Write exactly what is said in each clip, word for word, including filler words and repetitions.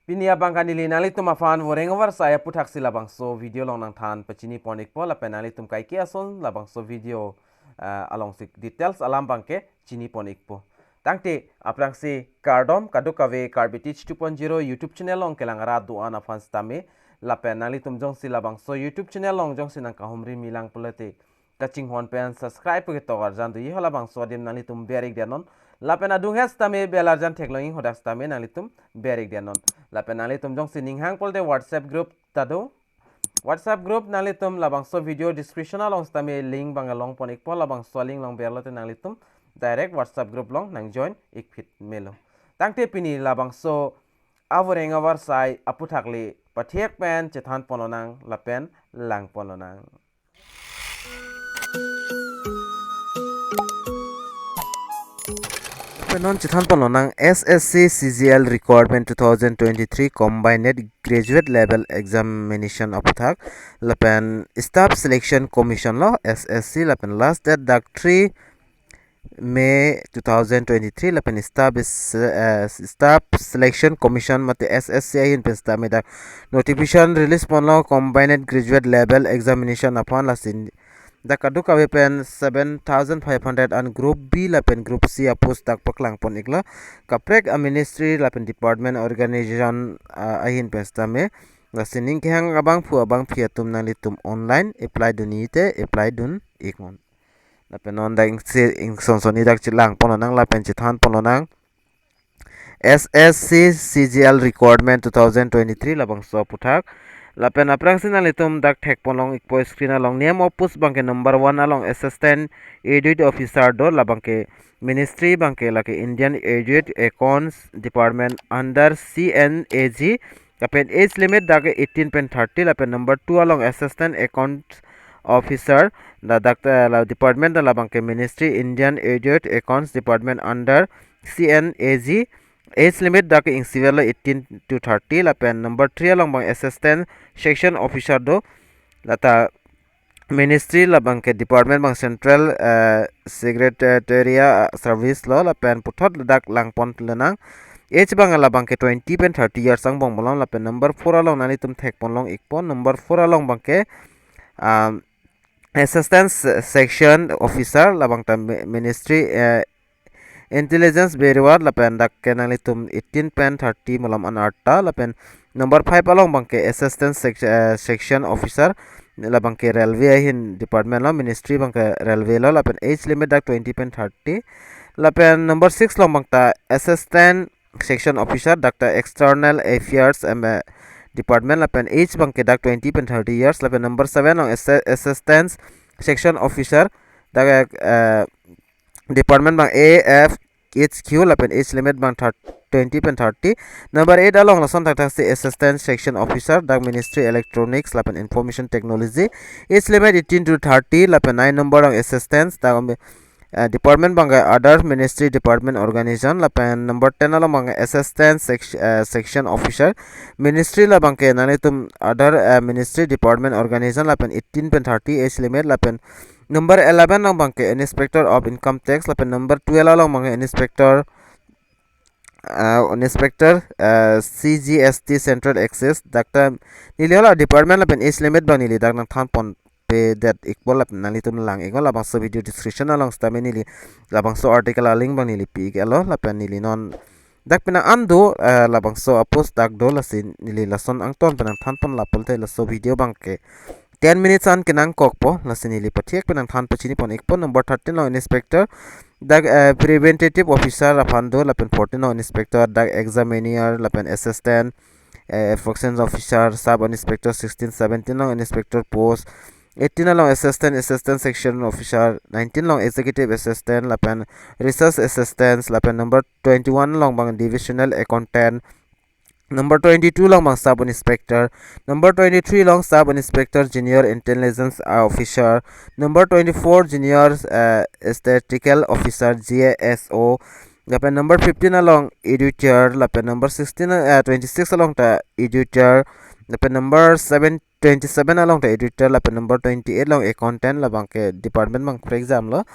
Pini abang kanili nanglitum aphan voreng avarsai aputhaksi labangso video along nangthan pachini pon ikpo lapen nanglitum kaike ason labangso video, ah, alongsi details alam abangke chini pon ikpo. Tangte aphrangsi kardom kadokave Karbi Teach two point zero YouTube channel along kelang rat do-an aphan sitame lapen nanglitum jongsi labangso YouTube channel along jongsi nangkahumri milang pulote kachinghon pen subscribe pu ketok arjan do-i ho labangso adim nanglitum ber-ik det non. Lapen adung het sitame bell arjan theklong-i hadak sitame nanglitum ber-ik det non. Lapen nanglitum jongsi ning hang pulote WhatsApp group ta do. WhatsApp group nanglitum labangso video description along sitame link abang long pon ikpo, labangso link along berlote nanglitum direct WhatsApp group along nang join ikphit melo. Tangte pini labangso avoreng avarsai aputhak le pathek pen chethan pon lonang lapen lang pon lonang. Lapen non chethan pon lonang S S C C G L requirement two thousand twenty-three combined graduate level examination aputhak lapen staff selection commission lo S S C lapen last date dak three May two thousand twenty-three lapen staff is, uh, staff selection commission mate S S C ahin pen sitame dak notification release pon lo combined graduate level examination aphan, lasi dak kadokave pen seven thousand five hundred an group B lapen group C apost dak paklang pon iklo. Kaprek a ministry lapen department organization, ah, ahin pen sitame. Lasi ning kehang abangphu abangphi atum nanglitum online apply dun-i te apply dun iknon. Lapen non dak ingsi ingson sonni dak chelang pon lonang lapen chethan pon lonang. S S C C G L requirement two thousand twenty-three labangso aputhak. Lapen aphrangsi nanglitum dak thek pon long ikpo screen along. Name of post abangke number one along assistant audit officer do, labangke ministry abangke lake Indian Audit Accounts Department under C N A G. Lapen age limit dak eighteen pen thirty, lapen number two along assistant accounts officer, la dak, eh, la department labangke ministry Indian Audit Accounts Department under C N A G. Age limit dak ingsi verlo eighteen to thirty, lapen number three along abang assistant section officer do. Lata ministry labangke department abang central, eh, secretariat, eh, service lo, lapen puthot dak lang pon lonang. Age abang labangke twenty pen thirty years angbong malom, lapen number four along nanglitum thek pon long ikpo, number four along abangke, um, assistant se- section officer labang ta mi- ministry, eh, intelligence bureau, lapen dak ke nanglitum eighteen pen thirty malom an arta, lapen number five along abangke assistant sec- eh, section officer, labangke railway ahin department lo, ministry abangke railway lo, lapen age limit dak twenty pen thirty, lapen number six along abang ta assistant section officer dak ta external affairs em, eh, department, lapen age abangke dak twenty pen thirty years, lapen number seven along assi- assistant section officer dak, eh, department abang A F H Q, lapen age limit abang thir- twenty pen thirty. Number eight along lason thakthak si assistant section officer dak ministry electronics lapen information technology, age limit eighteen to thirty, lapen nine number along assistant dak, um, eh, department abangke other ministry department organization, lapen number ten along abangke assistant sec- eh, section officer, ministry labangke nanglitum other, eh, ministry department organization, lapen eighteen pen thirty age limit, lapen number eleven along abangke inspector of income tax, lapen number twelve along abangke inspector, ah, inspector, ah, C G S T central excise, dak ta neli hala department lapen age limit abang neli dak nangthan ponpe det ikpo, lapen nanglitum lang iknon, labangso video description along sitame neli labangso article a link abang neli pi iklo, lapen neli non dak penang an do, eh, labangso apost dak do, lasi neli lason angton penang than pon lapulote laso video abangke ten minutes an kenangkokpo, lasi neli pathek penang than pachini pon ikpo. Number thirteen along inspector dak, eh, preventative officer aphan do, lapen fourteen along inspector dak examiner lapen assistant, eh, efficiency officer, sub inspector, sixteen seventeen along inspector post, eighteen along assistant, assistant section officer, nineteen along executive assistant lapen research assistant, lapen number twenty-one along abang divisional accountant, number twenty-two along abang sub inspector, number twenty-three along sub inspector junior intelligence officer, number twenty-four junior, eh, statistical officer, G S O, lapen number fifteen along auditor, lapen number sixteen, eh, twenty-six along ta auditor, lapen number seven, twenty-seven along ta auditor, lapen number twenty-eight along accountant, labangke department abang for exam lo.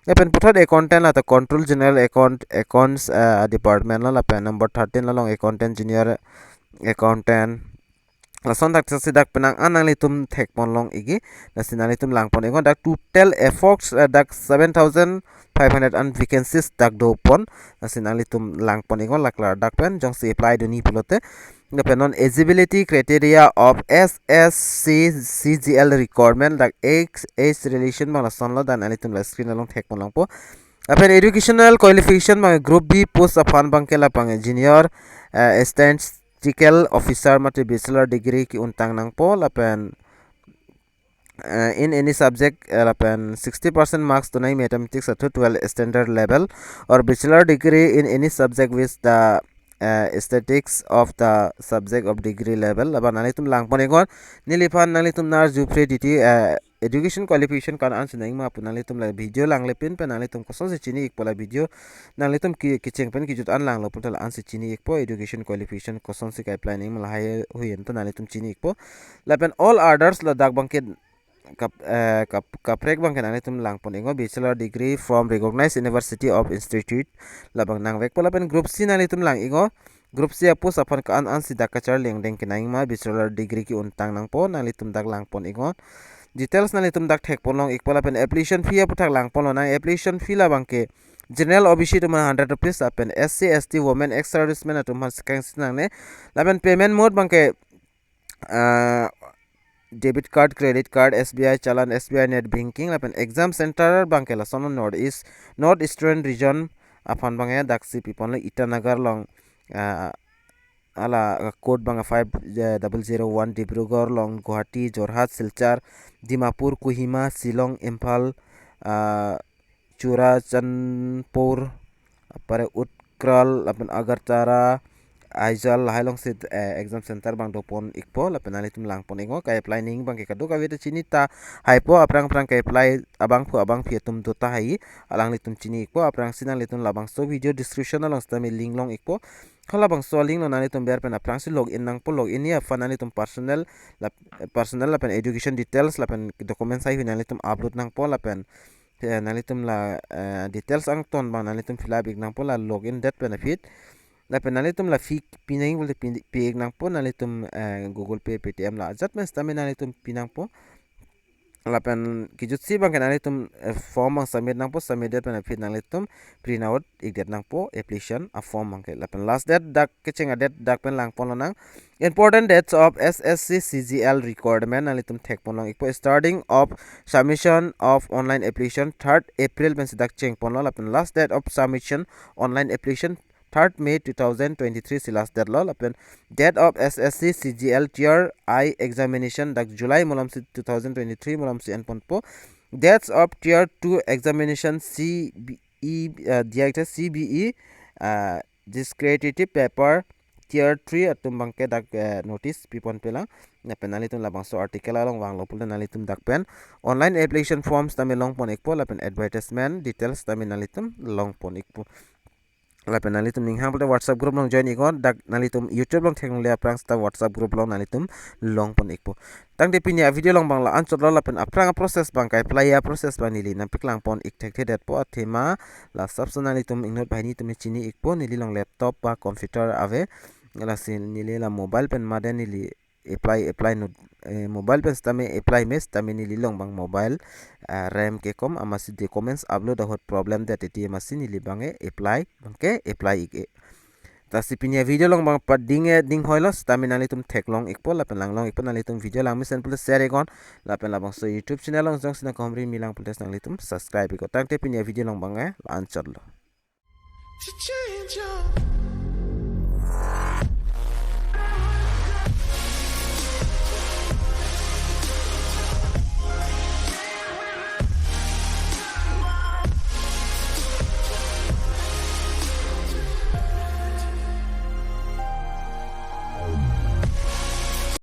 Lapen puthot accountant la ta control general account, accounts, eh, department lo, lapen number thirteen along accountant junior, accountant, lason dak si dak penang an nanglitum thekpon long ikji. Lasi nanglitum langpon iknon, dak total approx, eh, dak seven thousand five hundred an vacancies dak dopon. Lasi nanglitum langpon iknon, la klar dak pen jongsi apply dunji pulote. Lapen non eligibility criteria of S S C C G L requirement, dak age, age relation abang lasonlo, dak nanglitum la screen along thekpon longpo. Lapen educational qualification abang group B post aphan abangke lapen junior, eh, statistical officer mate bachelor degree ke-untang nangpo, lapen, eh, in any subject, eh, lapen sixty percent marks donai mathematics atum twelve standard level, or bachelor degree in any subject with the, eh, statistics of the subject of degree level. Labang nanglitum langpon iknon, neliphan nanglitum nar jupre diti, eh, education qualification ko-an ansi nangma pu nanglitum la video langle pin pen nanglitum kosonsi chini ikpo, la video nanglitum ke, kecheng pen kejut an langlo pulote la ansi chini ikpo, education qualification kosonsi ke-apply nangma lahai hui anta nanglitum chini ikpo. Lapen all others ladak abangke kap, eh, kap, kaprek abangke nanglitum langpon iknon, bachelor degree from recognized university of institute, labang nangvekpo. Lapen group C nanglitum lang iknon, group C apost aphan ko-an ansi dak kacharli angdeng kenangma, bachelor degree ke-untang nangpo, nanglitum dak langpon iknon. Details nanglitum dak thekpon long ikpo. Lapen application fee aputhak langpon lonang, application fee labangke general O B C atum aphan hundred rupees, lapen S C, S T, women, ex servicemen atum aphan sekang si nangne. Lapen payment mode abangke, ah, debit card, credit card, S B I challan, S B I net banking, lapen exam center abangke lason North East, North Eastern region aphan abangke dak si piponlo, Itanagar along, ah, hala code abang five double zero one, Dibrugarh along, Guwahati, Jorhat, Silchar, Dimapur, Kohima, Shillong, Imphal, ah, Churachandpur, apare Utkal, lapen Agartala, Aizawl, lahai alongsi, eh, exam center abang dopon ikpo, lapen nanglitum langpon iknon, ke-apply nangji abangke kadokave ta chini tahaipo, aphrang aphrang ke-apply abangphu abangphi atum do tahai, alanglitum chini ikpo, aphrangsi nanglitum labangso video description along sitame link long ikpo. Halabangso link along nanglitum ber pen aphrangsi login nangpo, login ji aphan nanglitum personal, lap-, personal lapen education details lapen documents hai hui nanglitum upload nangpo, lapen, eh, nanglitum la, eh, details angton abang nanglitum fill up ik nangpo, la login date pen aphi. Lapen nanglitum la fee pinangji pulote pi, pi ik nangpo, nanglitum, eh, Google Pay, Paytm la ajat pen sitame nanglitum pi nangpo. Lapen kejutsi abangke nanglitum, eh, form abang submit nangpo, submit date pen aphi nanglitum print out ik det nangpo application a form abangke. Lapen last date dak kecheng a date dak pen langpon lonang. Important dates of S S C C G L requirement nanglitum thekpon long ikpo, starting of submission of online application third April pensi dak chengponlo, lapen last date of submission online application third May two thousand twenty-three si last date lo, lapen date of S S C C G L tier I examination dak July malomsi two thousand twenty-three malomsi enponpo. Dates of tier two examination C B E, uh, diak C B E, uh, descriptive paper tier three atum abangke dak, eh, notice piponpelang. Lapen nanglitum labangso article along vanglo pulote nanglitum dak pen online application forms tame longpon ikpo, lapen advertisement details tame nanglitum longpon ikpo. Lapen nanglitum ning hang pulote WhatsApp group along join iknon, dak nanglitum YouTube along theklongle aphrang seta WhatsApp group along nanglitum longpon ikpo. Tangte pini a video along abang la-anchotlo, lapen aphrang a process abang, ke-apply a process abang neli nangpaklang pon ik thekthedetpo, athema la sabse nanglitum ingnot banghini atum chini ikpo, neli along laptop ba computer ave, lasi neli la mobile pen mate neli apply, apply not, eh, mobile pen sitame apply me sitame neli along abang mobile, ah, RAM kekom amatsi documents upload ahut problem det titi amatsi neli abangke apply, abangke apply ik-e. Lasi pini a video along abang pading-e dinghoilo sitame nanglitum theklong ikpo lapen langlong ikpo, nanglitum video langmesen pulote share iknon, lapen labangso YouTube channel along jongsi nangkehumri milang pulote nanglitum subscribe iknon. Tangte pini a video along abangke la-anchotlo. To change your